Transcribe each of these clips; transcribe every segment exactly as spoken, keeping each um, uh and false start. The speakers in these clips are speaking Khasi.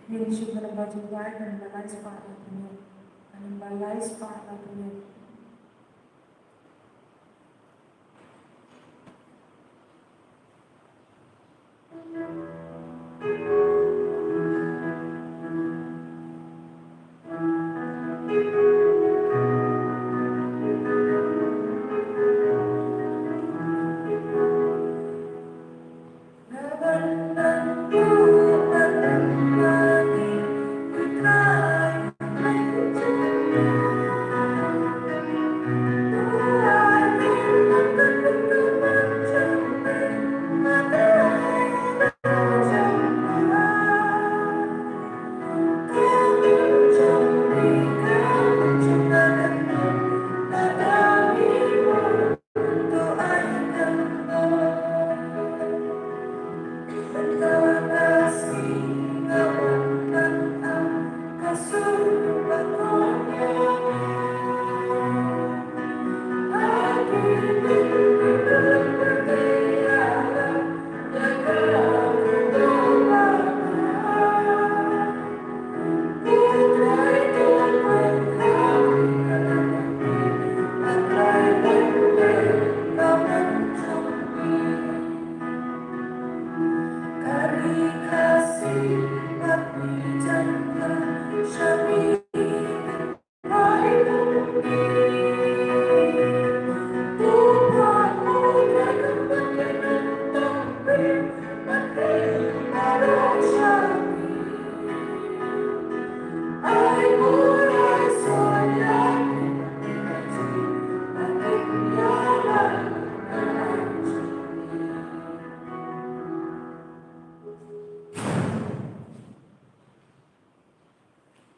Ngin shim ka namba jingduwai, ka namba lai spah la pynïaid. Ka namba lai spah la pynïaid.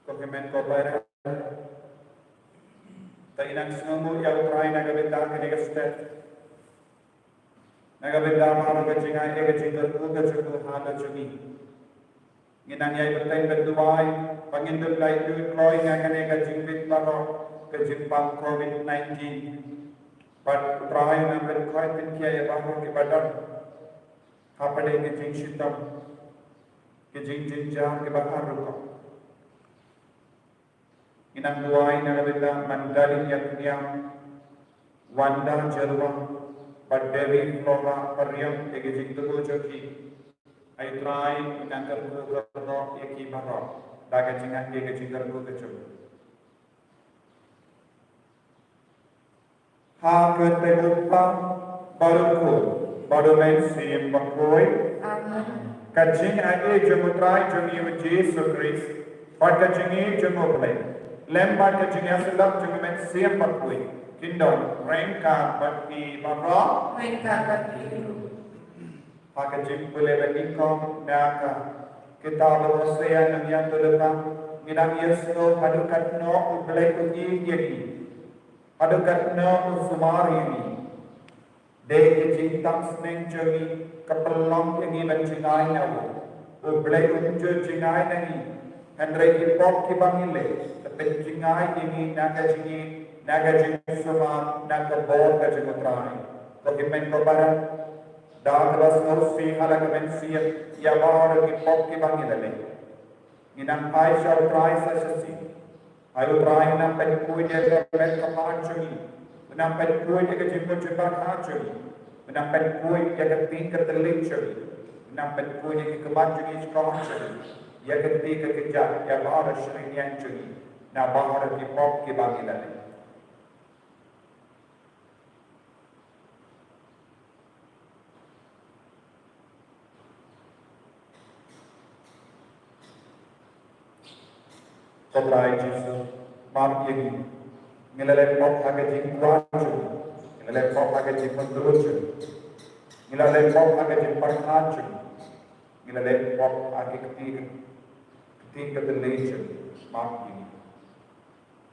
Ko hynmen ko para, to ngin ïa sngewnguh ïa U Trai na ka bynta kane ka step. Na ka bynta baroh ka jingai, ka jingkyrkhu ka jong u ha ka jong ngi. Ngin nang ïai bteng bad duwai ba ngin dup lait duh kloi na kane ka jingbit baroh ka jingpang covid nineteen. Bad U Trai un nang pynkhuid pynkhia ïa baroh kiba don hapdeng ka jingshitom, ka jingjynjar kiba har rukom. Ngi nang duwai na ka bynta Mandalin Ïakniam, Wanda Jyrwa bad Devi Flora Pariang ïa ki jingtbit jong ki. Ai Trai, ngi nang kyrkhu kyrdoh ïa ki baroh da ka jingngeit ïa ka jingkyrkhu ka jong u. Ha ka kyrteng U Kpa bad U Khun bad U Mynsiem Bakhuid. Amen. Ka jingaiei jong U Trai jong ngi U Jisu Khrist bad ka jingïeit jong U Blei lem bad ka jingïasyllok jong U Mynsiem Bakhuid kin don ryngkat bad phi baroh. Ryngkat bad phi ruh. Ha ka jingpule bad nyngkong na ka kitab Hosea, nang ïa tu lem ba ngi dang ïa sngew haduh katno U Blei u ïeit ïa ngi, haduh katno u sumar ïa ngi. Dei ka jingtap sneng jong ngi ka pynlong ïa ngi ban jngai na u. U Blei um ju jngai na ngi, hynrei ki pop kiba ngi leh ki pynjngai ïa ngi na ka jingïeit, na ka jingsumar, na ka bor ka jong U Trai. Ko hynmen ko para, da kaba sngewsih ha la ka mynsiem ïa baroh ki pop kiba ngi la leh, ngi nang phai sha U Trai sa shisien. Ai U Trai, nang pynkhuid ïa ka met ka phad jong ngi. Nang pynkhuid ïa ka jingmut jingpyrkhat jong ngi. Nang pynkhuid ïa ka kti ka tylli jong ngi. Nang pynkhuid ïa ki khmat jong ngi, ki jingkoit jong ngi, ïa ka kti ka kjat, ïa baroh shi ïa jong ngi, na baroh ki pop kiba ngi la leh. Ko Trai Jisu, map ïa ngi. Ngi la leh pop ha ka jingkwah jong ngi. Ngi la leh pop ha ka jingmynjur jong ngi. Ngi la leh pop ha ka jingpyrkhat jong ngi. Ngi la leh pop ha ka kti, kti ka tylli jong ngi. Map ïa ngi.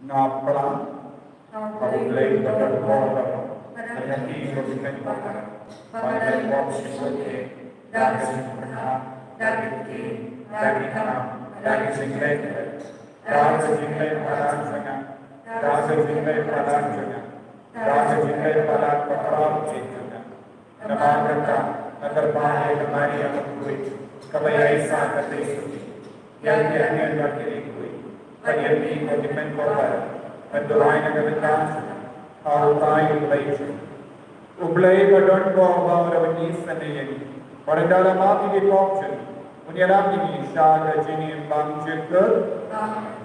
Nga pyrshang ha U Blei ba don bor, ba don kti, ba don kti, ba don bor shisha, da ka jingpyrkhat, da ka kti, da ka kam, da ka jingleh, da ka jingleh palat jong nga, da ka jingleh palat jong nga, da ka jingleh palat ba khraw jong nga. Namar kata, nga kyrpad ïa ka Maria bakhuid, kaba ïaisah ka tei suki. Ïa ki angel bad ki riewkhuid, bad ïa phi ko hynmen ko para, ban duwai na ka bynta jong nga, ha U Trai U Blei jong ngi. U Blei uba don bor ba u da wan isynei ïa ngi, bad ynda la map ïa ki pop jong ngi, un ïarap ïa ngi sha ka jingim bymjukut. Amen.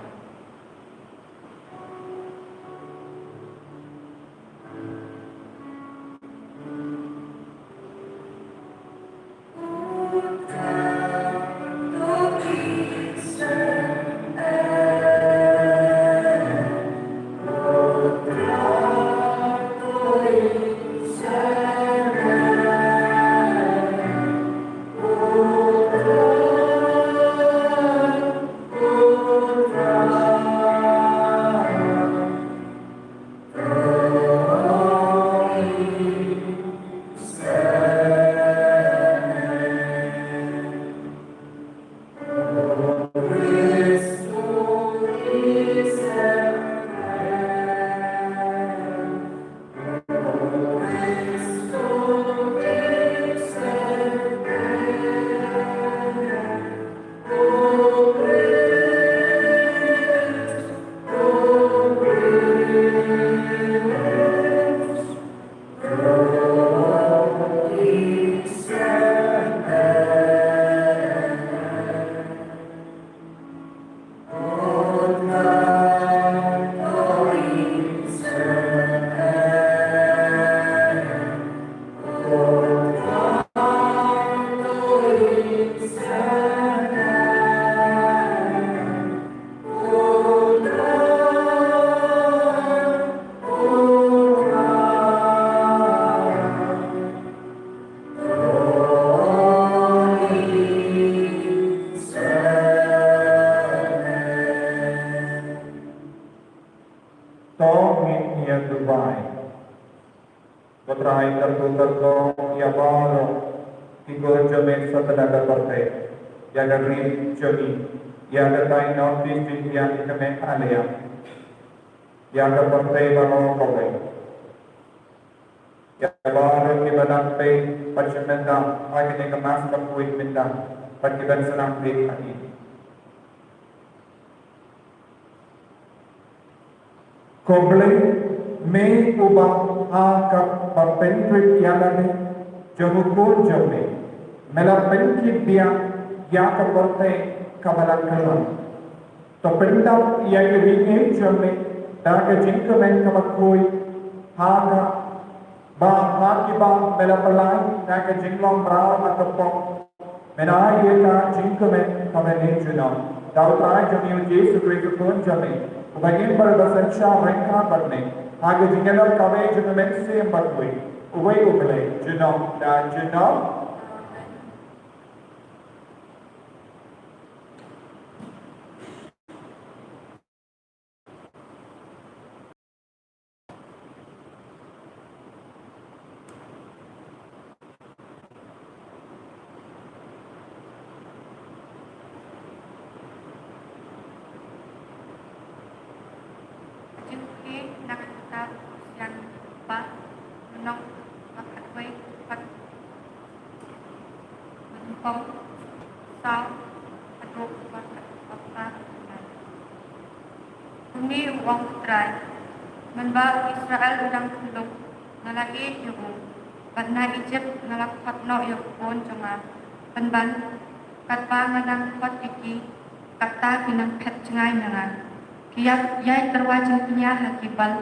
To ngin ïa duwai. Ko Trai, kyrkhu kyrdoh ïa baroh ki khun jong me sha kata ka pyrthei, ïa ka ri jong ngi, ïa katai North East India, ïa ka Meghalaya, ïa ka pyrthei baroh kawei. Ïa baroh kiba dang peit bad shu mynta ha kane ka mass banquet mynta, bad kiban sngewthuh ha ngi. Ko Blei, me uba ha kaba pyntrei ïa lade jong u Khun jong me, me la pynkit biang ïa ka pyrthei kaba la kylla. To pyndap ïa ki ri ngi jong me da ka jingkmen kaba khuid, ha kaba ha kiba me la pynlait na ka jinglong mraw ha ka pop. Me la ai ïa ka jingkmen kaba ne junom da U Trai jong ngi U Jisu Khrist U Khun jong me, uba ngim bad uba synshar ryngkat bad me ha ka jingïalam kaba jong U Mynsiem Bakhuid, uwei U Blei junom da junom. Jingkren na ka kitab Siang Ba, Nong, ba khatwei, ba nyngkong, saw, haduh ba khatphra. Une u ong U Trai, mynba u Israel u dang khyllung, nga la ïeit ïa u, bad na Ijipt nga la khot noh ïa u khun jong nga. Pynban, katba nga dang khot ïa ki, katta ki nang phet jngai na nga. Ki ïai, ïai tyrwa jingpynïaid ha ki bal,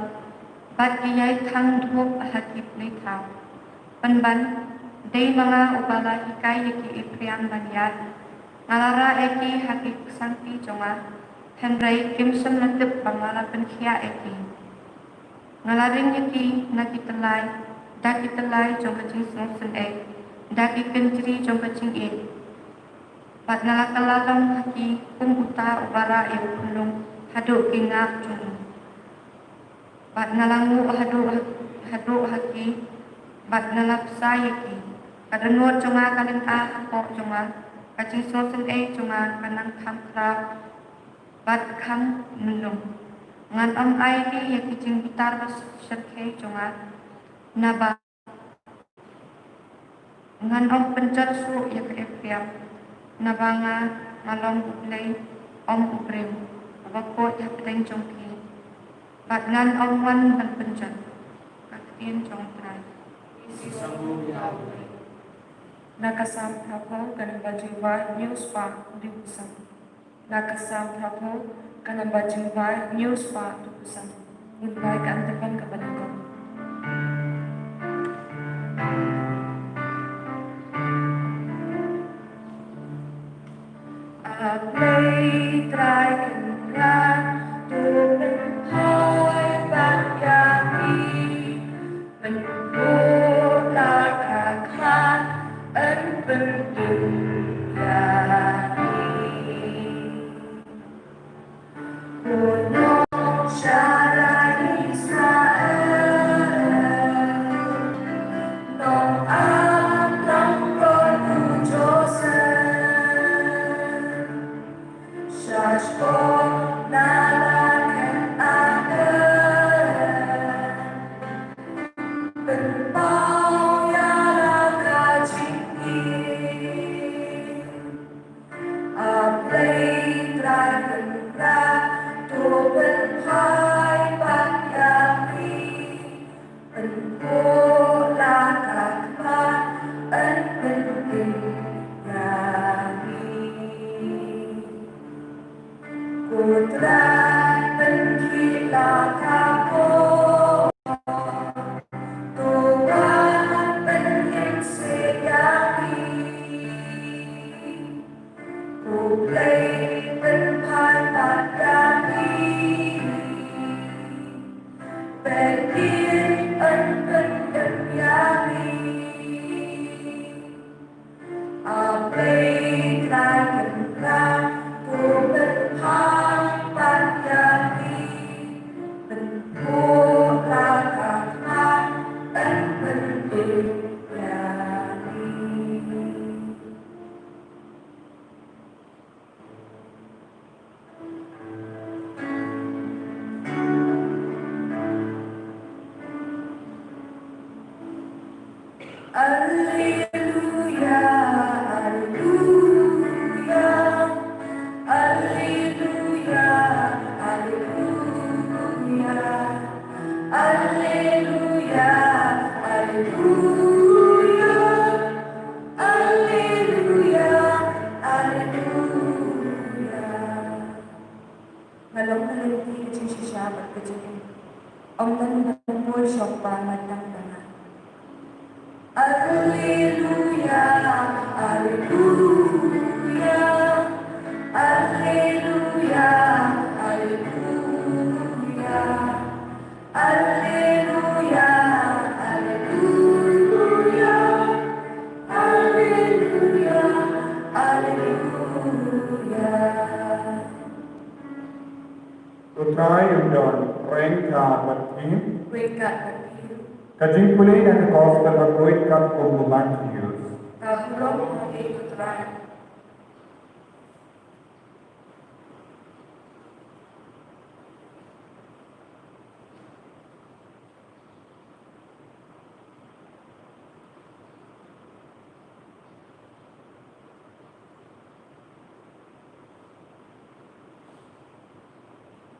bad ki ïai thang dhup ha ki pynïaid thaw. Pynban, dei ma nga uba la hikai ïa ki Ephraim ban ïaid. Nga la rah ïa ki ha ki ksangti jong nga, hynrei kim shym la tip ba nga la pynkhiah ïa ki. Nga la ring ïa ki na ki tyllai, da ki tyllai jong ka jingsngewsynei, da ki kynjri jong ka jingïeit. Bad nga la kylla long ha ki kum uta uba rah ïa u khunlung haduh ki ngap jong u. Bad nga la nguh haduh, haduh ha ki, bad nga la bsa ïa ki. Ka dohnud jong nga ka lyngkha hapoh jong nga, ka jingsngewsynei jong nga ka nang kham khraw bad kham myllung. Ngan ym ai leh ïa ki jingbitar ba shyrkhei jong nga, naba ngan ym pynjot shuh ïa ka Ephraim, naba nga Nga long U Blei, ym u briew, uba koit hapdeng jong phi. Bad ngan ym wan ban pynjot, ka ktien jong U Trai. Na ka Salm phra phew, ka namba jingwai hynñiew spah hynñiew phew san. Na ka Salm phra phew, ka namba jingwai hynñiew spah hynñiew phew san. Ngan phai ka Antiphon kaba nyngkong. A Blei Trai Kynrad, to pynphai pat ïa ngi, pynkup la ka khmat, yn pynkup ïa ngi. Ko Nongshakri Israel, Nongamtang Bor u Joseph, sha shkor na la khein aden, pynpaw ïa la ka jingim. A Blei Trai Kynrad, to pynphai pat ïa ngi, pynkup la ka khmat, yn pynkup ïa ngi. Ko Trai, pynkhih la ka bor, to wan pynïeng seh ïa ngi. Ko Blei, pynphai pat ïa ngi, peit, yn pyndem ïa ngi. A Blei Trai Kynrad, to pynphai pat ïa ngi, pynkup la ka khmat, yn pynkup ïa ngi. Alleluia, alleluia, alleluia, alleluia, alleluia, alleluia, alleluia, alleluia. Nga long ka lynti ka jingshisha bad ka jingim. Ym don ban poi shong ba nga dang dang. Alleluia, alleluia, alleluia, alleluia, alleluia, alleluia, alleluia, alleluia. U Trai un don ryngkat bad phi. Ryngkat bad phi. Ka jingpule na ka Gospel bakhuid katkum u Mathaios. Ka burom ha phi, U Trai.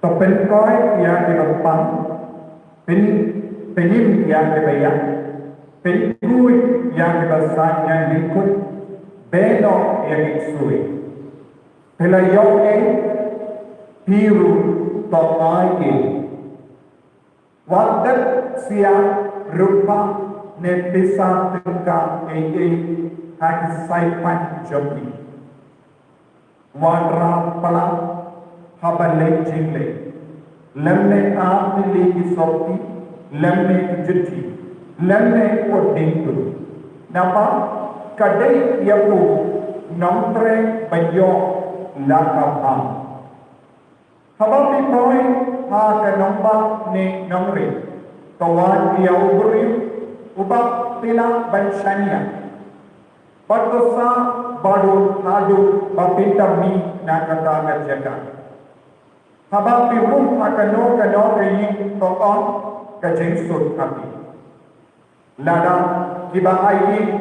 To pynkoit ïa kiba pang, pyn, pynim ïa kiba ïap, pynkhuid ïa kiba saiñ lyngkhuid, beh noh ïa ki ksuid. Phi la ïoh ei, phi ruh to ai ei. Wat dep siah rupa ne pisa tyngka ei ei ha ki saipan jong phi. Wanrah palat haba leit jingleit, lymne ap tylli ki sotti, lymne ki juti, lymne u diengduh. Naba ka dei ïa u nongtrei ban ïoh la ka bam. Haba phi poi ha ka nongbah ne nongri, to wad ïa u briew uba phi lah ban shaniah. Bad to sah badut haduh ba phin da mih na kata ka jaka. Haba phi rung ha kano kano ka ïing, to ong, ka jingsuk ha phi. Lada kiba ai ïing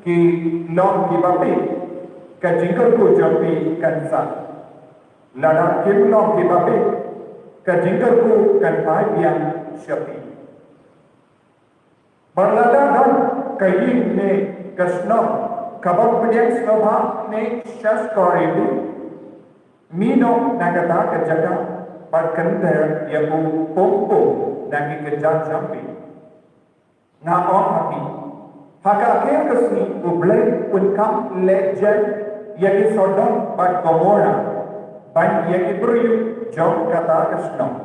ki long kiba phi, ka jingkyrkhu jong phi kan sah. Lada kim long kiba bieit, ka jingkyrkhu kan phai biang sha phi. Bad lada don ka ïing ne ka shnong kaba pdiang sngewbha ne shaskor ïa phi, mih noh na kata ka jaka bad kynthei ïa u pum pum na ki kjat jong phi. Nga ong ha phi, ha ka khyllipmat ka sngi U Blei un kham leh jan ïa ki Sodom bad Gomorrah, bad ïa ki briew jong kata ka shnong.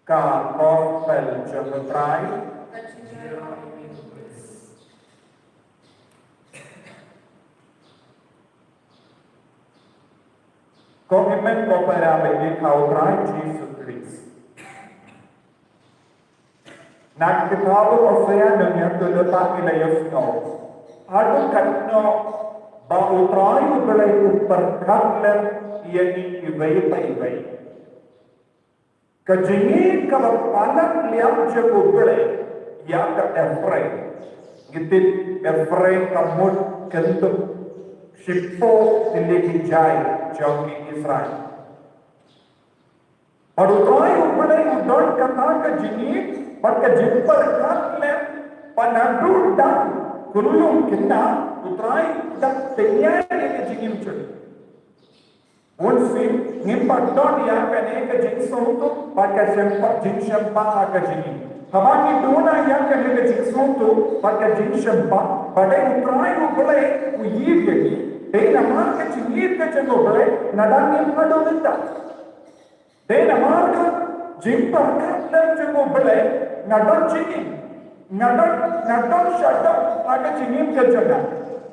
Ka Gospel jong U Trai. Ko hynmen ko para bangeit ha U Trai Jisu Khrist. Na ka kitab u Hosea ngi ïa tip, ngi la ïohsngew haduh katno ba U Trai U Blei u pyrkhat lem ïa ngi iwei pa iwei. Ka jingim kaba palat liam jong U Blei ïa ka Ephraim. Ngi tip Ephraim ka mut kyndup shiphew tylli ki jait jong ki Israel. Bad U Trai U Blei u don kata ka jingim bad ka jingpyrkhat lem, bad naduh da khyllung kynda U Trai u dang pynïaid ïa ka jingim jong u. Bun sien ngim pat don ïa kane ka jingsngewthuh bad ka jingpyrkhat, jingshemphang ha ka jingim. Haba ngi duna ïa kane ka jingsngewthuh bad ka jingshemphang, bad dei U Trai U Blei u ïeit ïa ngi. Dei namar ka jingïeit ka jong U Blei, nga dang ngim haduh mynta. Dei namar ka jingpyrkhat lem jong U Blei nga don jingim. Nga don, nga don shadoh ha ka jingim ka jong nga.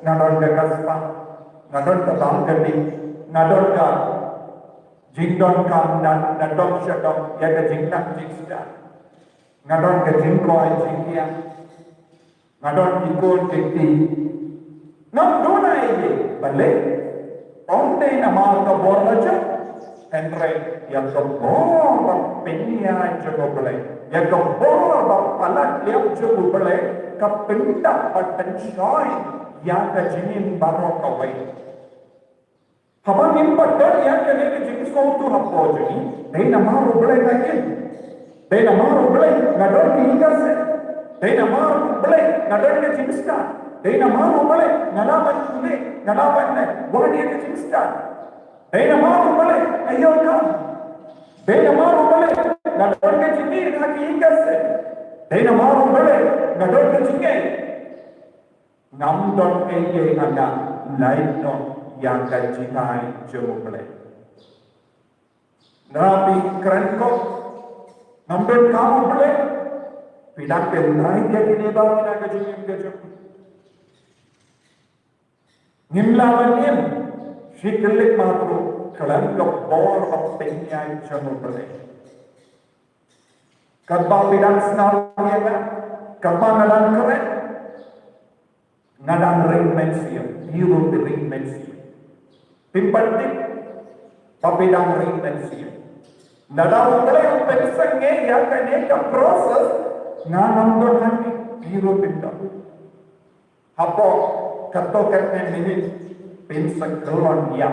Nga don ka kyrpang, nga don ka bam ka dih, nga don ka jingdonkam, nga don shadoh ïa ka jingnang jingstad. Nga don ka jingkloi jingkhiah. Nga don ki khun ki kti. Ngam duna ei ei, balei? Ym dei namar ka bor la jong, hynrei ïa ka bor ba pynïaid jong U Blei, ïa ka bor ba palat liam jong U Blei, ka pyndap bad pynshoi ïa ka jingim baroh kawei. Haba ngim pat don ïa kane ka jingsngewthuh hapoh jong ngi, dei namar U Blei nga im. Dei namar U Blei nga don ka ïing ka sem. Dei namar U Blei nga don ka jingstad. Dei namar U Blei nga lah ban pule, nga lah ban leh, wan ïa ka jingstad. Dei namar U Blei nga ïoh kam. Dei namar U Blei nga don ka jingïeit ha ka ïing ka sem. Dei namar U Blei nga don ka jingngeit. Ngam don ei ei ha nga, lait noh ïa ka jingai jong U Blei. Lada phi kren ko, ngam don kam U Blei, phi dang pynlait ïa kine baroh na ka jingim ka jong phi. Ngim lah ban im shi khyllipmat ruh khlem ka bor ba pynïaid jong U Blei. Katba phi dang sngew ïa nga, katba nga dang kren, nga dang ring mynsiem, phi ruh phi ring mynsiem. Phim pat tip ba phi dang ring mynsiem. Lada U Blei u pynsangeh ïa kane ka process, nga ngam don hangne, phi ruh phim don. Hapoh katto katne minit phin sa kyllon ïa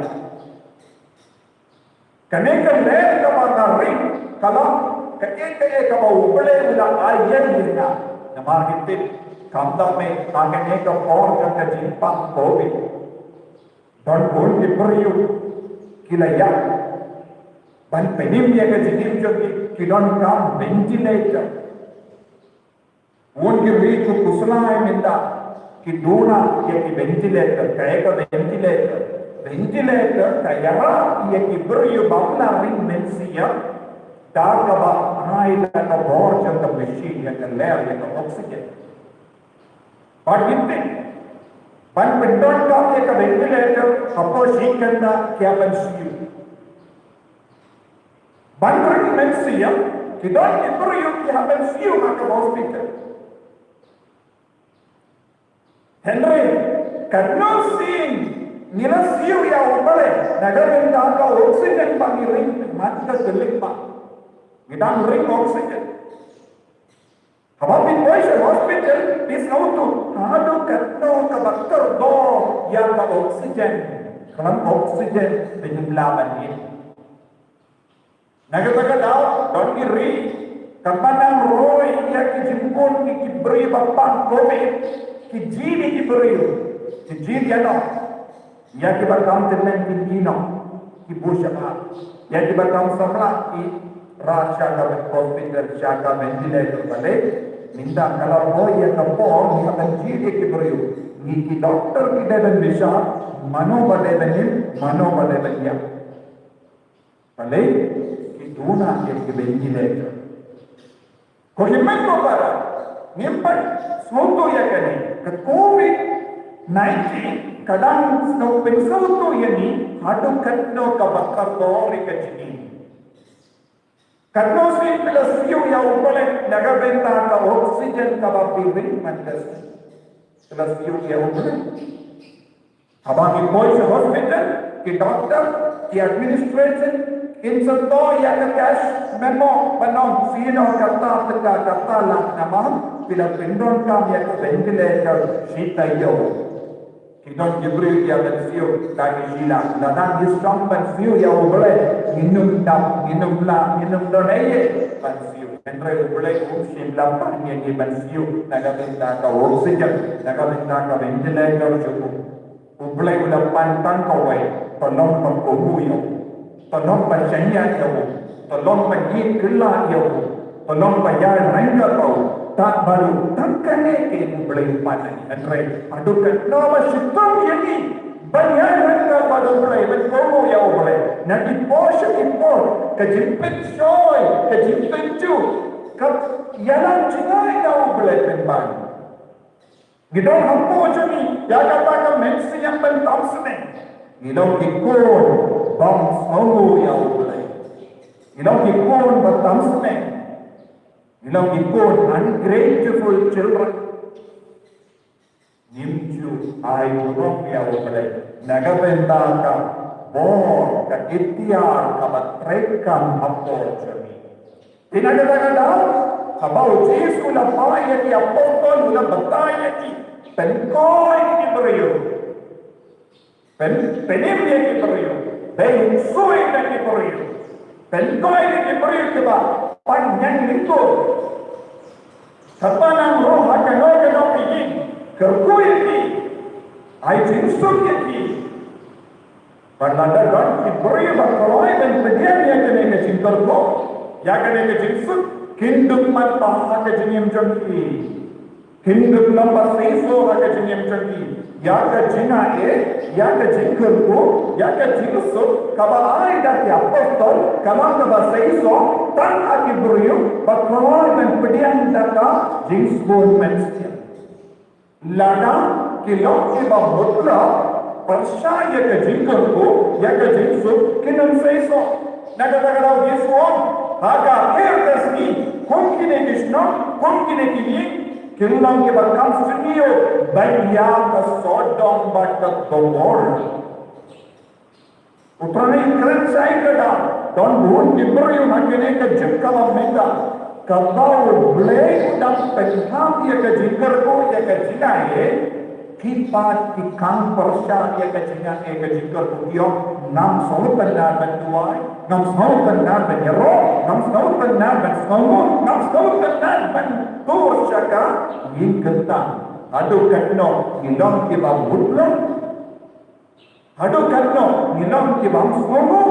kane ka lyer kaba nga ring, ka long kaei kaei kaba U Blei u la ai ïa nga. Namar ngi tip, kam da me ha kane ka por jong ka jingpang Covid, don bun ki briew ki la ïap ban pynim ïa ka jingim jong ki, ki donkam ventilator. Bun ki ri ki khuslai mynta ki duna ïa ki ventilator, kaei ka ventilator? Ventilator ka ïarap ïa ki briew bym lah ring mynsiem da kaba ai da ka bor jong ka machine, ïa ka lyer, ïa ka oxygen. Bad ngi tip, ban pyndonkam ïa ka ventilator, hapoh shi kynta ki hap ban siew. Ban ring mynsiem, ki don ki briew ki hap ban siew ha ka hospital. Hynrei katno sien ngi la siew ïa U Blei na ka bynta ka oxygen ba ngi ring man ka khyllipmat. Ki dang ring oxygen. Haba phi poi sha hospital, phi sngewthuh haduh katno kaba kordor ïa ka oxygen. Khlem oxygen phin ym lah ban im. Na kata ka daw, don ki ri, katba nang roi ïa ki jingbun ki, ki briew ba pang covid, ki jied ïa ki briew, ki jied ïa no. Ïa kiba kam tymmen ki ïeh noh, ki buh shabar. Ïa kiba kam samla ki rah sha ka hospital, sha ka ventilator. Balei? Mynta ka la roi ïa ka por, ngi hap ban jied ïa ki briew. Ngi ki doktor ki dei ban bishar mano ba dei ban im, mano ba dei ban ïap. Balei? Ki duna ïa ki ventilator. Ko hynmen ko para, ngim pat sngewthuh ïa kane. Ka covid nineteen ka dang sngewthuh, pynsngewthuh ïa ngi haduh katno kaba kordor ïa ka jingim. Katno sien phi la siew ïa U Blei na ka bynta ka oxygen kaba phi ring man ka sngi. Phi la siew ïa U Blei. Haba ngi poi sha hospital, ki doktor, ki administration, kin sa thoh ïa ka cash memo ban ong sien kata tyngka, kata lak, namar phi la pyndonkam ïa ka ventilator shi taïew. Ki don ki briew ki ïa ban siew da ki shi lak. Lada ngi sdang ban siew ïa U Blei, ngin ym dap, ngin ym lah, ngin ym don ei ei ban siew. Hynrei U Blei um shym la pan ïa ngi ban siew na ka bynta ka oxygen, na ka bynta ka ventilator jong u. U Blei u la pan tang kawei, to long ba kohnguh ïa u, to long ba shaniah ïa u, to long ba ïeit kylla ïa u, to long ba ïaid ryngkat bad u. Tang baroh tang kane keiñ U Blei u pan. Hynrei haduh katno ba shitom ïa ngi ban ïaid ryngkat bad U Blei, ban kohnguh ïa U Blei. Na ki por sha ki por, ka jingpynshoi, ka jingpynjuh, ka ïalam jngai na U Blei pynban. Ngi don hapoh jong ngi ïa kata ka mynsiem ban tam snem. Ngi long ki khun bym sngewnguh ïa U Blei. Ngi long ki khun ba tam snem. Ngi long ki khun ungrateful children. Ngim ju ai burom ïa U Blei na ka bynta ka bor, ka iktiar kaba treikam hapoh jong ngi. Te na kata ka daw, haba U Jisu u la phah ïa ki apostol, u la batai ïa ki, pynkoi ïa ki briew. Pyn, pynim ïa ki briew. Pynsuh ïa ki briew. Pynkoi ïa ki briew kiba pan ñianglyngkot. Katba nang rung ha kano kano ka ïing, kyrkhu ïa ki. Ai jingsuk ïa ki. Bad lada don ki briew ba kloi ban pdiang ïa kane ka jingkyrkhu, ïa kane ka jingsuk, kin dup mat bha ha ka jingim jong ki. Kin dup lem ba seisoh ha ka jingim jong ki. Ïa ka jingaiei, ïa ka jingkyrkhu, ïa ka jingsuk, kaba ai da ki apostol, ka long kaba seisoh tang ha ki briew ba kloi ban pdiang da ka jingsbun mynsiem. Lada ki long kiba mut lok, pyrshah ïa ka jingkyrkhu, ïa ka jingsuk, kin ym seisoh. Na kata ka daw Jisu u ong, ha ka khyr ka sngi, kum kine ki shnong, kum kine ki ïing, kin long kiba kham sniew ban ïa ka Sodom bad ka Gomorrah. U Trai u kren shai ka daw, don bun ki briew ha kane ka juk kaba mynta, kaba U Blei u dang pynhap ïa ka jingkyrkhu ïa ka jingaiei, ki pat ki khang pyrshah ïa ka jingaiei ka jingkyrkhu, ki ong, ngam sngewtynnad ban duwai, ngam sngewtynnad ban ïaroh, ngam sngewtynnad ban sngewnguh, ngam sngewtynnad ban tur sha ka ïing kyntang. Haduh katno ngi long kiba mut lok? Haduh katno ngi long ki bym sngewnguh?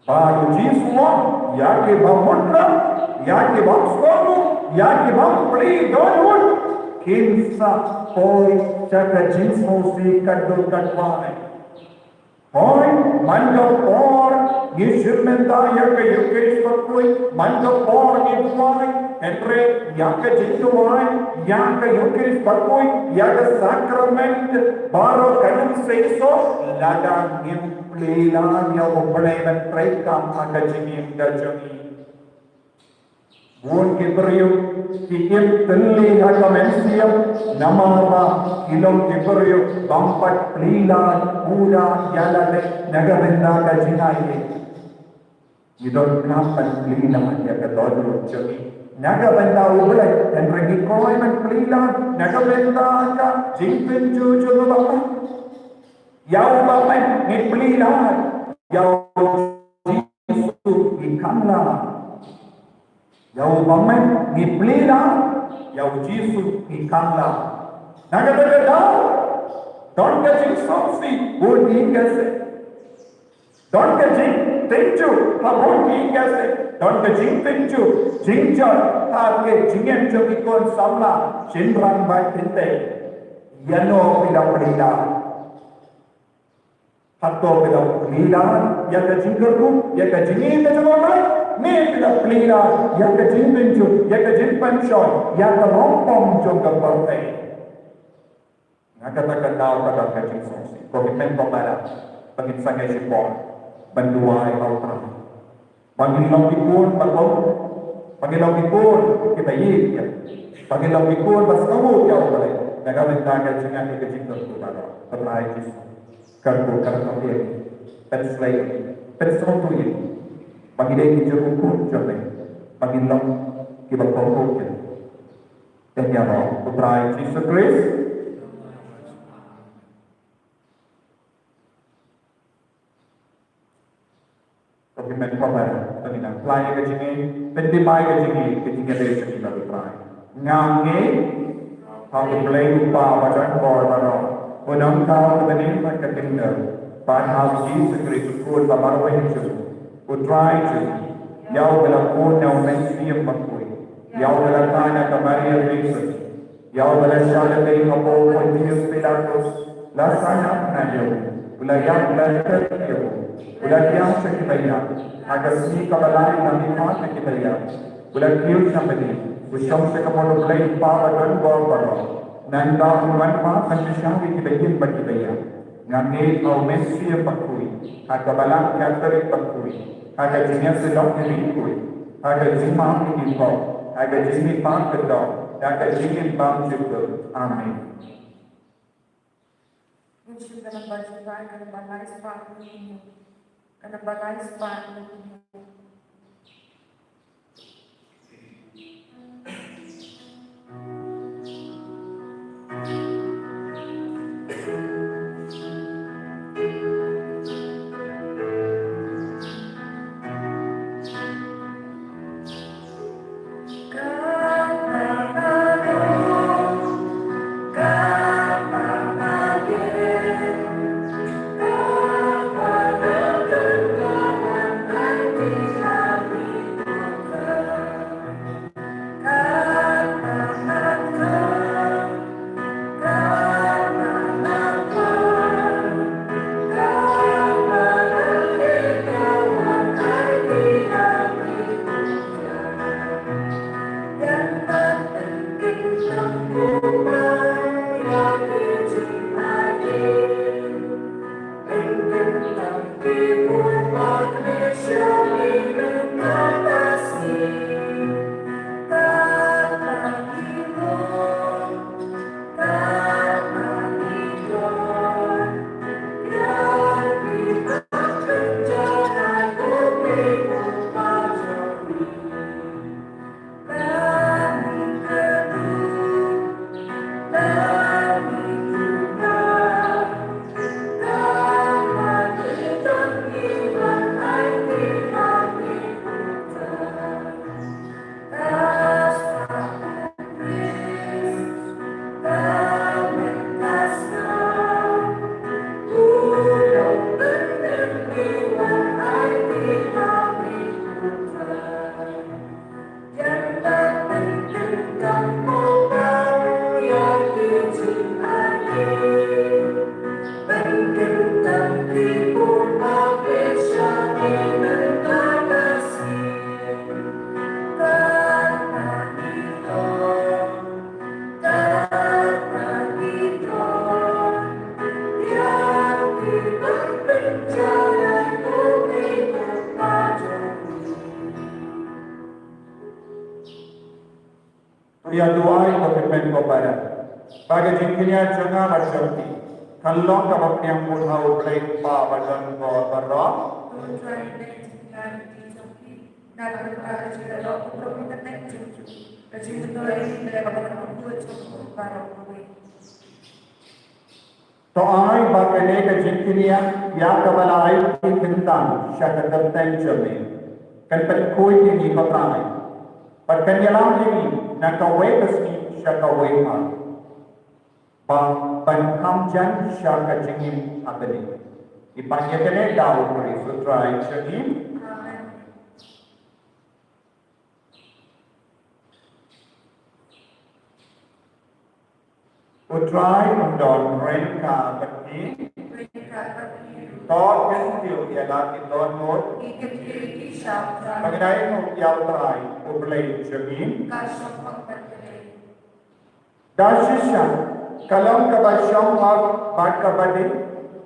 Bad U Jisu u ong, ïa ki bym mut lok, ïa ki bym sngewnguh, ïa ki bym plie dohnud, kin sa poi sha ka jingsngewsih katto katwei. Hooid, man ka por ngi shim bynta ïa ka Eucharist bakhuid, man ka por ngi duwai, hynrei ïa ka jingduwai, ïa ka Eucharist bakhuid, ïa ka sakrament baroh kan ym seisoh lada ngim plie lad ïa U Blei ban treikam ha ka jingim ka jong ngi. Bun ki briew ki im tylli ha ka mynsiem namar ba ki long ki briew bym pat plie lad pura ïa lade na ka bynta ka jingaiei. Ngi donkam ban plie lad ïa ka dohnud jong ngi na ka bynta U Blei. Hynrei ngi kloi ban plie lad na ka bynta ka jingpynjur jong u bapmat. Ïa u bapmat ngi plie lad, ïa u Jisu ngi khang lad. Ïa u bapmat ngi plie lad, ïa u Jisu ngi khang lad. Na kata ka daw don ka jingsngewsih bun ki ïing ki sem. Don ka jingtynjuh ha bun ki ïing ki sem. Don ka jingtynjuh, jingjot ha ka jingim jong ki khun samla, shynrang bad kynthei. Ïano phi la plie lad? Hato phi la plie lad ïa ka jingkyrkhu, ïa ka jingïeit ka jong U Blei? Ne phi la plie lad ïa ka jingtynjuh, ïa ka jingpynshoi, ïa ka rukom jong ka pyrthei? Na kata ka daw ka don ka jingsngewsih. Ko hynmen ko para, ba ngin sangeh shipor ban duwai ha U Trai. Ba ngin long ki khun ba kohnguh, ba ngin long ki khun kiba ïeit ïa U, ba ngin long ki khun ba sngewnguh ïa U Blei na ka bynta ka jingngeit, ka jingkyrkhu baroh. Ko Trai Jisu, kyrkhu, kyrkhu ïa ngi, pynshlei ïa ngi, pynsngewthuh ïa ngi ba ngi dei ki jingkyrkhu jong me, ba ngin long kiba kohnguh ïa U. Te ïa U Trai Jisu Khrist. Ko hynmen ko para, to ngin nang pynlait ïa ka jingngeit, pyndep ïa ka jingngeit, ka jingngeit ka jingngeit U Trai. Nga ngeit ha U Blei U Kpa badonbor baroh, U Nongthaw kaba nyngkong ka kynnoh, bad ha U Jisu Khrist U Khun ba marwei jong U Trai jong ngi, ïa uba la bun na U Mynsiem Bakhuid, ïa uba la thait na ka Maria Theisotti, ïa uba la shah lynti hapoh Pontius Pilatus, la sahnarphna ïa u, u la ïap, u la klet ïa u, u la thiah sha kiba ïap, ha ka sngi kaba lai u la mihpat na kiba ïap, u la kiew sha bneng, u shong sha ka mon U Blei U Kpa badonbor baroh. Nangta un wan pat ban pynshai ïa kiba ïeit bad kiba ïap. Nga ngeit ha U Mynsiem Bakhuid, ha ka Balang Katholik bakhuid, ha ka jingïasyllok ïa ki riewkhuid, ha ka jingmap ïa ki pop, ha ka jingmihpat kyrduh, ha ka jingim bymjukut. Amen. Ngin shim ka namba jingpang, ka namba lai spah hynñiew. Ka namba lai spah hynñiew. To ïa duwai, ko hynmen ko para, ba ka jingkñia jong nga bad jong phi kan long kaba pdiang bun ha U Blei Kpa badonbor baroh. Ka ka ka jingïalap u Blei ka teng jong ki. Ka jingmyntoi leh ba ka pynbun jong u baroh kawei. To ai ba kane ka jingkñia ïa kaba la ai ki kyntang sha ka kyrteng jong me kan pynkhuid ïa ngi, ko Trai. Bad kan ïalam ïa ngi na kawei ka sngi sha kawei mar, ba ban kham jan sha ka jingim ha bneng. Ngi pan ïa kane da u Khrist u Trai jong ngi. Amen. U Trai un don ryngkat bad phi. To kyntiew ïa la ki dohnud. Ba ngin ïa ïehnoh ïa u Trai u Blei jong ngi. Da shisha ka long kaba shong hok bad kaba dei,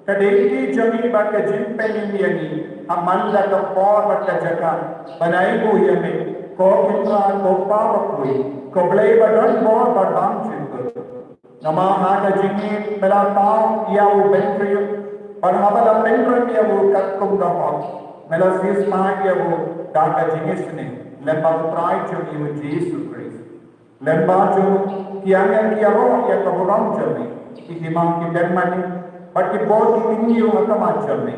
ka dei ki jong ngi bad ka jingpynim ïa ngi ha man la ka por bad ka jaka, ban ai nguh ïa me, ko Kynrad, ko Pa bakhuid, ko Blei ba don bor bad bym shukor. Namar ha ka jingim me la thaw ïa u Bengriew, bad haba la pynrem ïa u katkum ka hok, me la siewspah ïa u da ka jingisynei lyngba u Trai jong ngi u Jisu Khrist. Lyngba jong u, ki angel ki ïaroh ïa ka burom jong me, ki hima ki dang mane, bad ki bor ki kynñiew ha khmat jong me.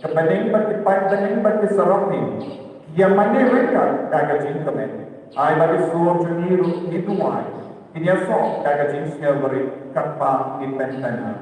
Ka bneng bad ki paidbneng bad ki saraphim ki ïamane ryngkat da ka jingkmen. Ai ba ki sur jong ngi ruh ki duwai kin ïasoh da ka jingsngewbha katba ngi pynthikna.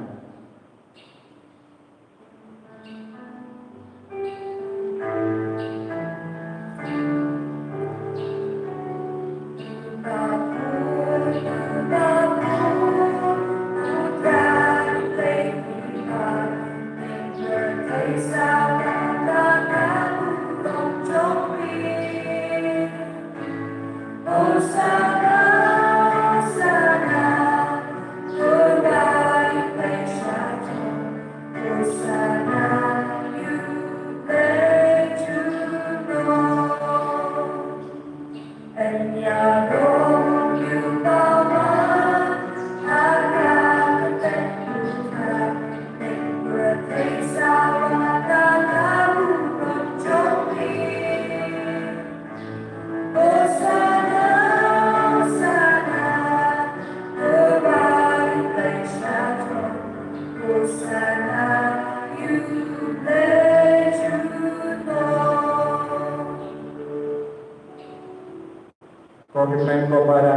Ko hynmen ko para,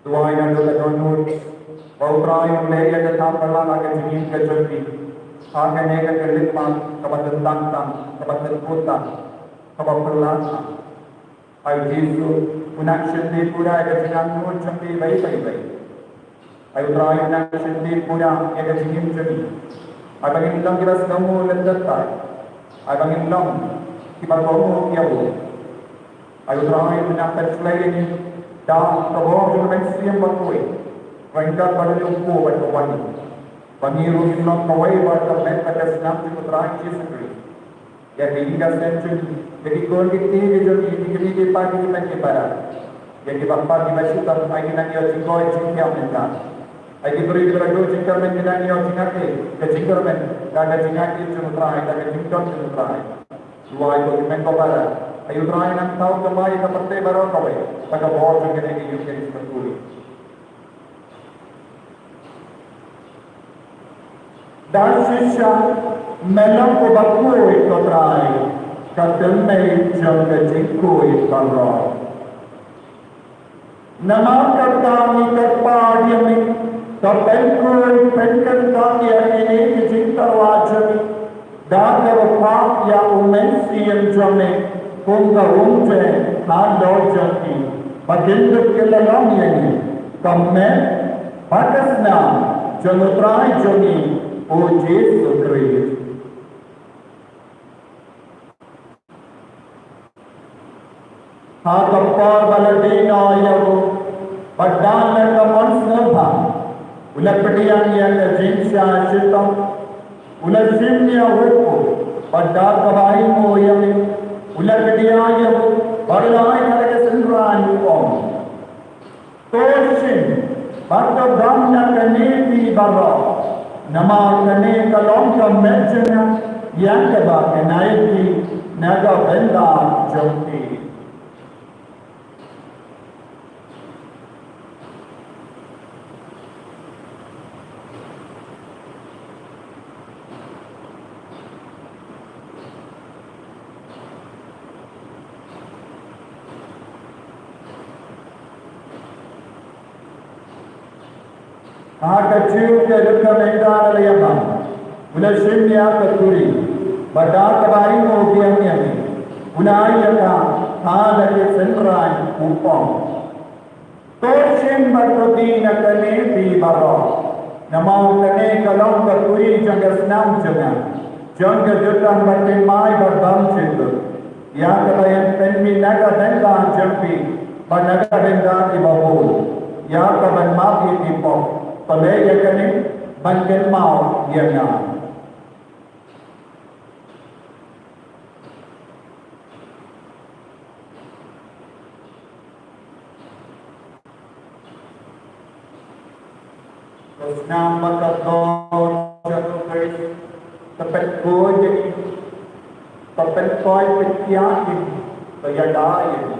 duwai naduh ka dohnud ba U Trai un leh ïa ka kam pynlong ha ka jingim ka jong phi ha kane ka khyllipmat kaba tyngtang tang, kaba tyngkhuh tang, kaba phylla tang. Ai Jisu un nang shim pura ïa ka jingangnud jong phi bad bad bad. Ai U Trai un nang shim pura ïa ka jingim jong ngi. Ai ba ngin long kiba sngewbha lynter tai. Ai ba ngin long kiba kohnguh ïa u. Ai U Trai un nang pynkhlaiñ ïa ngi da ka bor jong U Mynsiem Bakhuid. Ryngkat bad u Kpa bad U Khun. Ba ngi ruh ngin long kawei bad ka met bad ka snam jong U Trai Jisu Khrist. Ïa ka ïing ka sem jong ngi, ïa ki khun ki kti ki jong ngi, ïa ki kmie ki kpa ki hynmen ki para. Ïa kiba kpa kiba shitom, ai kin nang ïoh jingkoit jingkhiah mynta. Ai ki briew kiba la duh jingkyrmen kin nang ïoh jingïathuh ka jingkyrmen da ka jingïaid jong U Trai, da ka jingdon jong U Trai. Duwai ko hynmen ko para, ai U Trai nang thaw thymmai ïa ka pyrthei baroh kawei da ka bor jong kane ka ïing ka jingpyrkhat. Da shisha me long uba khuid ko Trai, ka thymmei jong ka jingkhuid baroh. Namar kata ngi kyrpad ïa me, to pynkhuid pynkyntang ïa kine ki jingtyrwa jong ngi. Da kaba phah ïa U Mynsiem jong me kum ka umjai halor jong ngi, ba kin dup kyllon ïa ngi ka met bad ka snam jong U Trai jong ngi U Jisu Khrist. Ha ka por ba la die noh ïa u, bad da la ka mon sngewbha, u la pdiang ïa ka jingshah shitom, u la shim ïa u, bad da kaba ainguh ïa me, u la kdiah ïa u, bad u la ai ha ka synran, u ong: To shim bad to dom na kane phi baroh, namar kane ka long ka met jong nga ïa kaba kynait phi. na ka bynta jong phi. Ha ka juh ka rukom ynda la ïa bam, u la shim ïa ka kuri, bad da kaba i mo biang ïa ki, u la ai ïa ka ha la ki synran u ong. To shim bad to die na kane phi baroh. Namar kane ka long ka kuri jong ka snam jong nga, jong ka jutang bad thymmai bad bymjukut. Ïa kaba yn pynmih na ka bynta jong phi bad na ka bynta kiba bun. Ïa kaban map ïa ki pop. Pynleit ïa kane ban kynmaw ïa nga. Ka snam bad ka dor jong u Khrist, ka pynkuid ïa ngi, ka pynkoit pynkiad ïa ngi, ka ïada ïa ngi.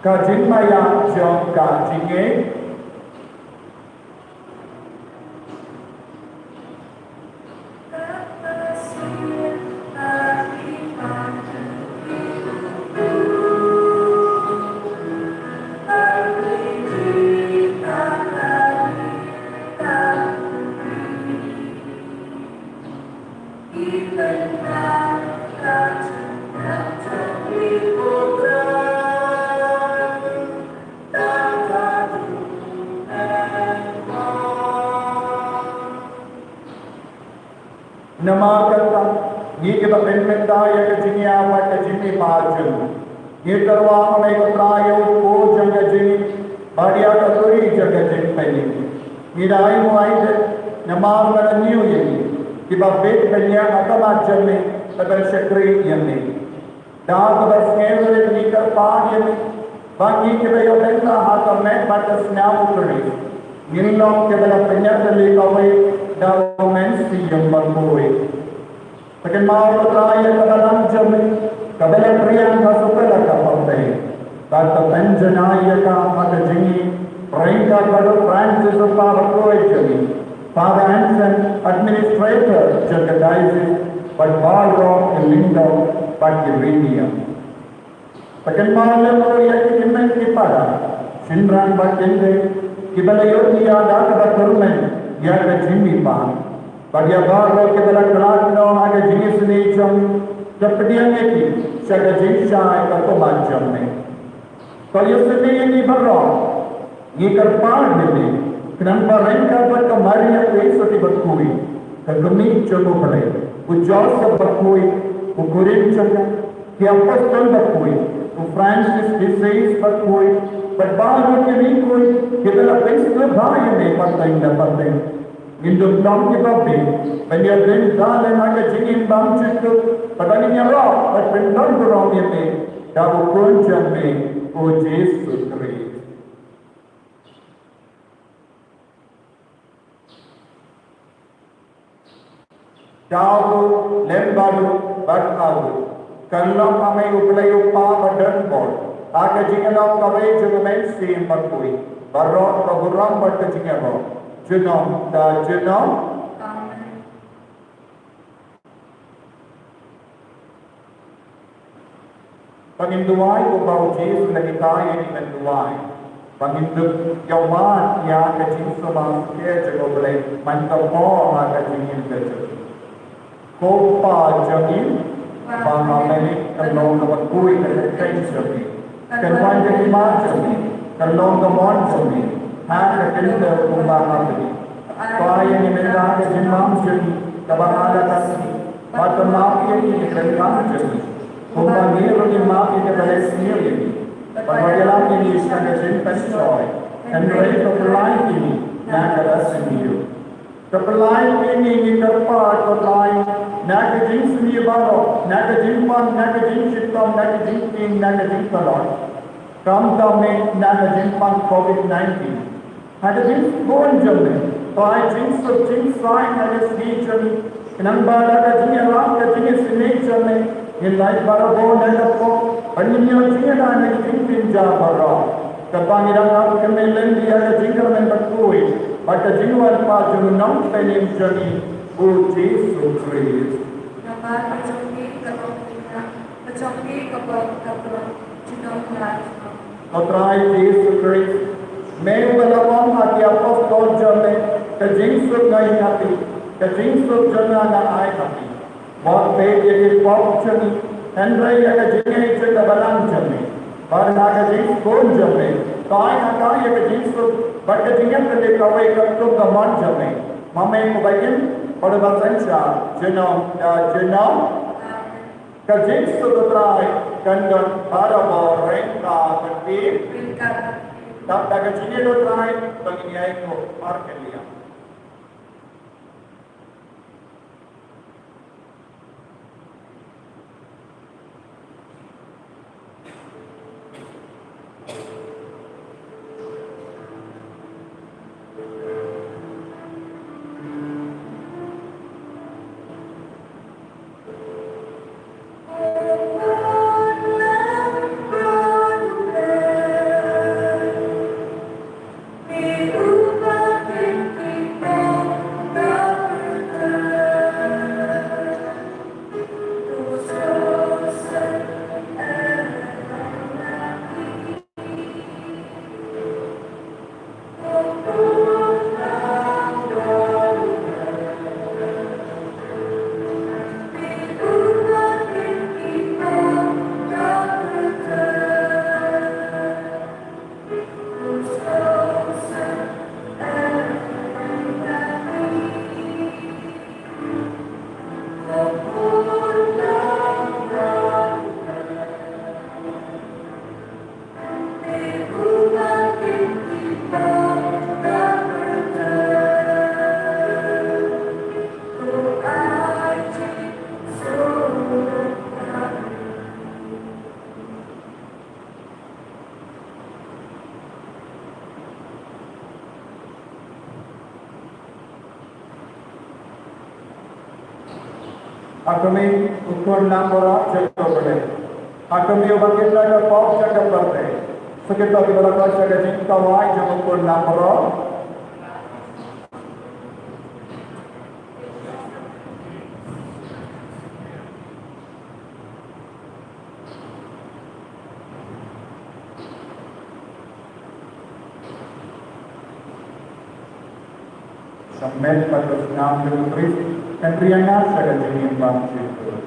Ka jingmaïa jong ka jingngeit. Namar kata, ngi kiba pynmynta ïa ka jingïa bad ka jingmihpat jong ngi, ngi kyrpad ha me ko Trai ïa u kpu jong ka jingim bad ïa ka kuri jong ka jingpynim. Ngi da ai mo ai de namar ba la ñiew ïa ngi kiba bit ban ïa ka khmat jong me, ban shakri ïa me. Da kaba sngewrit ngi kyrpad ïa me ba ngi kiba ïa bynta ha ka met bad ka snam u Khrist, ngin long kiba la pynïatylli kawei da u Mynsiem Bakhuid. Te kynmaw ko Trai ïa ka balang jong me kaba la pdiang ha suka la ka pyrthei. Bad to pynjanai ïa ka ha ka jingim ryngkat bad u Francis u kpa bakhuid jong ngi, Father Anson, administrator jong ka diocese, bad baroh ki lyngdoh bad ki riewniam. Te kynmaw lem ruh ïa ki hynmen ki para, shynrang bad kynthei, kiba la ïohi ïa da kaba tyrmen ïa ka jingmihpat. Bad ïa baroh kiba la khlad noh ha ka jingisynei jong, to pdiang ïa ki sha ka jingshai ka khmat jong me. To ïasynei ïa ngi baroh. Ngi kyrpad ïa me, khnang ba ryngkat bad ka Maria Theisotti bakhuid, ka kmie jong U Blei, u Joseph bakhuid, u kurim jong ka, ki apostol bakhuid, u Francis de Sales bakhuid, bad baroh ki riewkhuid kiba la pynsngewbha ïa me pateng da pateng, ngin dup long kiba bit ban ïadon da lem ha ka jingim bymjukut, bad ban ïaroh bad pyndonburom ïa me da u Khun jong me, u Jisu Khrist. Da u, lem bad u, bad ha u, kan long ha me U Blei U Kpa badonbor, ha ka jingïalam kawei jong U Mynsiem Bakhuid, baroh ka burom bad ka jingïaroh, junom da junom. Amen. Ba ngin duwai kumba u Jisu u la hikai ïa ngi ban duwai. Ba ngin dup ïa wad ïa ka jingsumar sukher jong U Blei man ka por ha ka jingim ka jong ngi. Ko Kpa jong ngi ba ha bneng, kan long kaba khuid ka kyrteng jong me. Kan wan ka hima jong me, kan long ka mon jong me ha ka khyndew kumba ha bneng. To ai ïa ngi mynta ka jingbam jong ngi kaba ha la ka sngi. Bad to map ïa ngi ki kyrdan jong ngi, kumba ngi ruh ngi map ïa kiba leh sniew ïa ngi. Bad wat ïalam ïa ngi sha ka jingpynshoi, hynrei to pyllait ïa ngi na ka basniew. To pyllait ïa ngi, ngi kyrpad, ko Trai, na ka jingsniew baroh, na ka jingpan, na ka jingshitom, na ka jingtieng, na ka jingtlot. Khamtam eh na ka jingpang covid nineteen. Ha ka jingkun jong me, to ai jingsuk jingsaiñ ha ka sngi jong ngi. Khnang ba da ka jingïarap ka jingïasyrdoh jong me, ngin lait barabor na ka pop, ban ngin ïoh jingïada na ka jingkynja baroh. Kata ngi dang ap kyrmen lynti ha ka jingkyrmen bakhuid bad ka jingwan pat jong u Nongpynim jong ngi, u Jisu Khrist. Namar ka jong me ka long ka jong me ka pop ka tyrwa, junom ïa ngi. Ko Trai Jisu Khrist, me uba la ong ha ki apostol jong me, ka jingsuk nga ai ha phi, ka jingsuk jong nga nga ai ha phi. Wat peit ïa ki pop jong ngi, hynrei ïa ka jingngeit jong ka balang jong me. Bad ha ka jingkun jong me, to ai ha ka ïa ka jingsuk bad ka jingïakynduh kawei katkum ka mon jong me. Ma me uba im bad uba synshar junom da junom. Ka jingsuk u Trai kan don barabor ryngkat bad phi. Ryngkat. Dap da ka jingïeit u Trai ba ngin ïaikob markylliang. Ha khmih, u khun langbrot jong U Blei. Ha khmih, uba kynnoh ïa ka pop jong ka pyrthei. Sa kito kiba la koit sha ka jingkawai jong u khun langbrot. Sa met pat ka snam jong u Khrist kan ri ïa nga sha ka jingim bymjukut.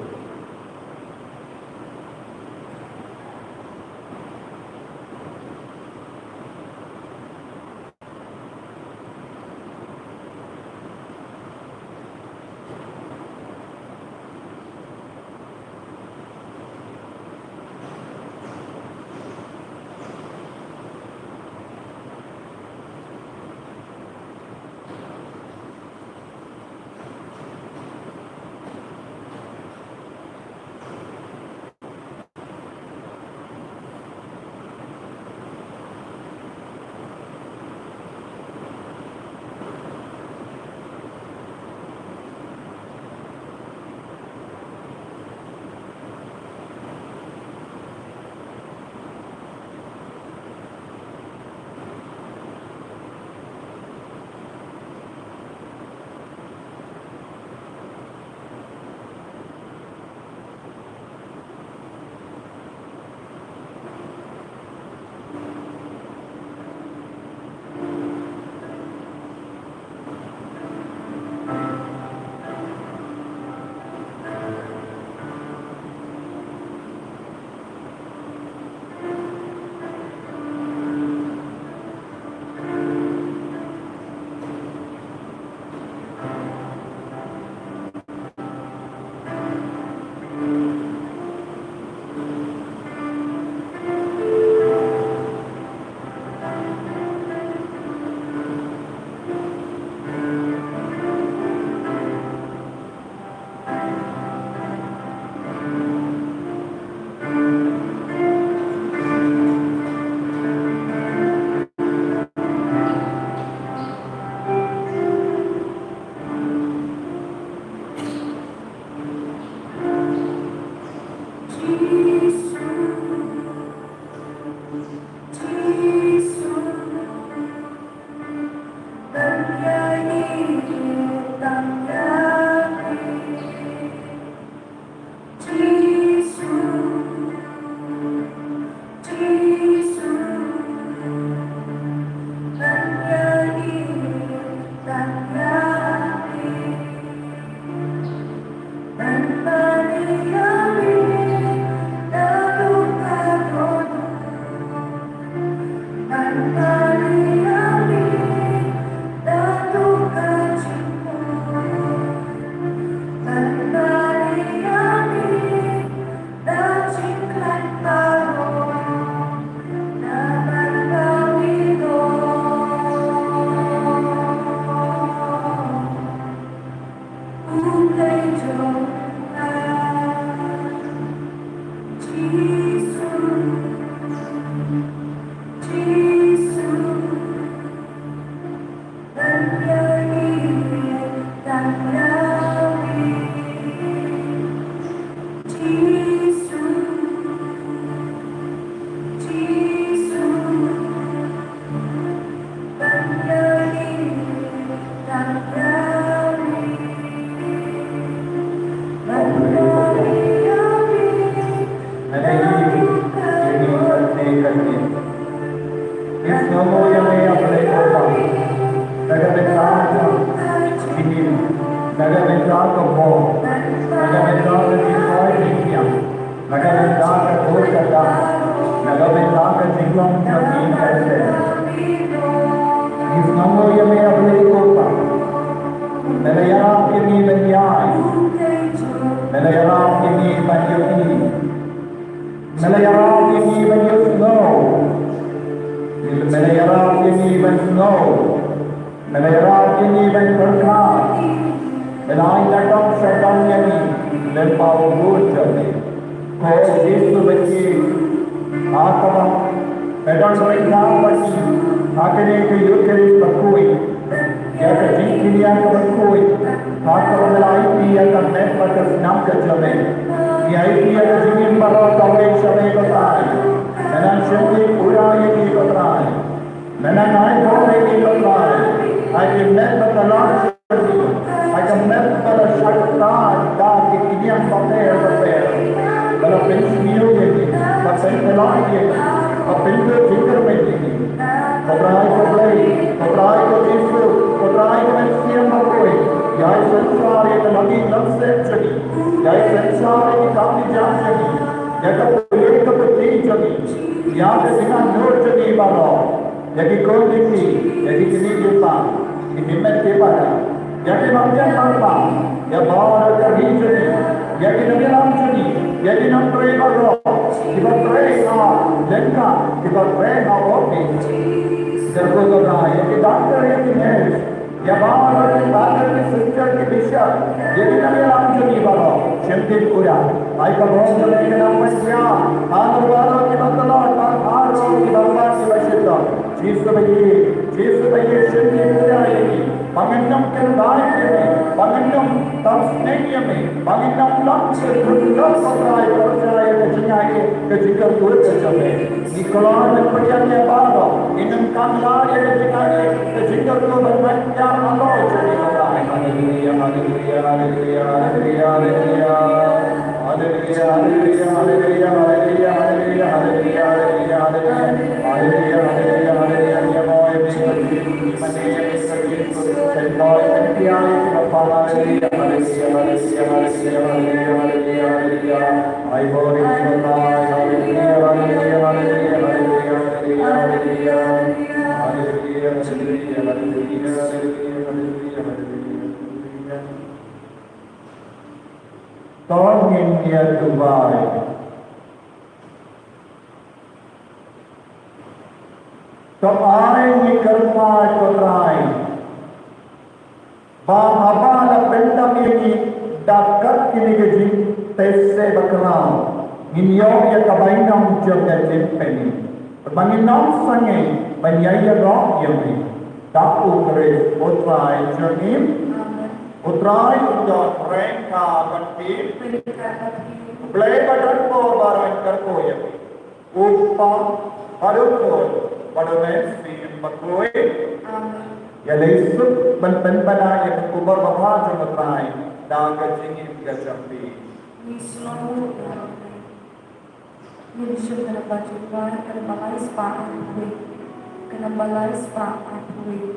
Ïa me, ïa me, ïa me, ïa me. Ngi sngew ïa me, ïa Blei ko Pa. Na ka bynta ka jingim, na ka bynta ka bor, na ka bynta ka jingkoit jingkhiah, na ka bynta ka dur ka dar, na ka bynta ka jinglong jong ngi ka seng. Ngi sngew ïa me, ïa Blei ko Pa. Me la ïarap ïa ngi ban ïaid. Me la ïarap ïa ngi ban ïohi. Me la ïarap ïa ngi ban ïohsngew. Me la ïarap ïa ngi ban sngew. Me la ïarap ïa ngi ban pyrkhat. Me la ai ka dong sha dong ïa ngi lyngba u Lut jong me. Ko Jisu ba ïeit, ha kaba me don ryngkat bad ngi ha kane ka Eukharist bakhuid, ïa ka jingkñia kaba khuid, ha kaba me la ai ïa ka met bad ka snam ka jong me. Ngi ai ïa ka jingim baroh kawei sha me ko Trai. Me nang shim ïa u ra ïa ngi ko Trai. Me nang ai bor ïa ngi ko Trai. Ai ka met ba ka la shah ïa ngi. Ai ka met ba la shah ïa ngi da ki kñia bapher bapher. Ba la pynsniew ïa ngi, ba la pynkylla ïa ngi, ba la pynduh jingkyrmen ïa ngi. Ko Trai ko Blei, ko Trai ko Jisu, ko Trai ko Mynsiem Bakhuid. Ïai synshar ïa ka longïing longsem jong ngi. Ïai synshar ïa ki kam ki jam jong ngi. Ïa ka pule ka pule jong ngi. Ïa ka jingangnud jong ngi baroh. Ïa ki khun ki kti, ïa ki kmie ki kpa, ki met ki para, ïa ki nongïalam, ïa baroh ka ri jong ngi, ïa ki nongïalam jong ngi, ïa ki nongtrei baroh kiba trei ha lyngkha, kiba trei ha office. Sngewbha ïa ki doctor, ïa ki nurse, ïa baroh ki father, ki sister, ki bishop, ïa ki nongïalam jong ngi baroh. Shim ïa ki, ai ka bor jong me ka nang ban jia ha baroh kiba tlot, baroh kiba pan, kiba shitom. Jisu ba ïeit, Jisu ba ïeit, shim ïa ngi, ba ngin ym kyntait ïa me, ba ngin ym tam sneng ïa me, ba ngin ym long sha ka jingdon, ko Trai, ko Trai, ka jingaiei, ka jingkyrkhu ka jong me. Ngi kloi ban pdiang ïa baroh, ngin ym kangla ïa ka jingaiei, ka jingkyrkhu ban pynïar halor jong me, ko Trai. Haleluya, haleluya, haleluya, haleluya, haleluya. To ngin ïa duwai. To ai ngi kyrpad, ko Trai, ba haba la pyndap ïa ngi da kat kine ki jingtest ba khraw, ngin ïoh ïa ka bainong jong ka jingpynim, ba ngin ym sangeh ban ïa ïaroh ïa me. Da U Khrist U Trai jong ngi. Amen. U Trai un don ryngkat bad phi. Ryngkat bad phi. U Blei ba don bor un kyrkhu ïa phi. U Kpa, bad U Khun, bad U Mynsiem Bakhuid. Amen. Ïaleh suk ban pynbna ïa ka khubor babha jong U Trai da ka jingim ka jong phi. Ngi sngewnguh ïa U Blei. Ngin shim ka namba jingkwah, ka namba lai spah arphew wei. Ka namba lai spah arphew wei.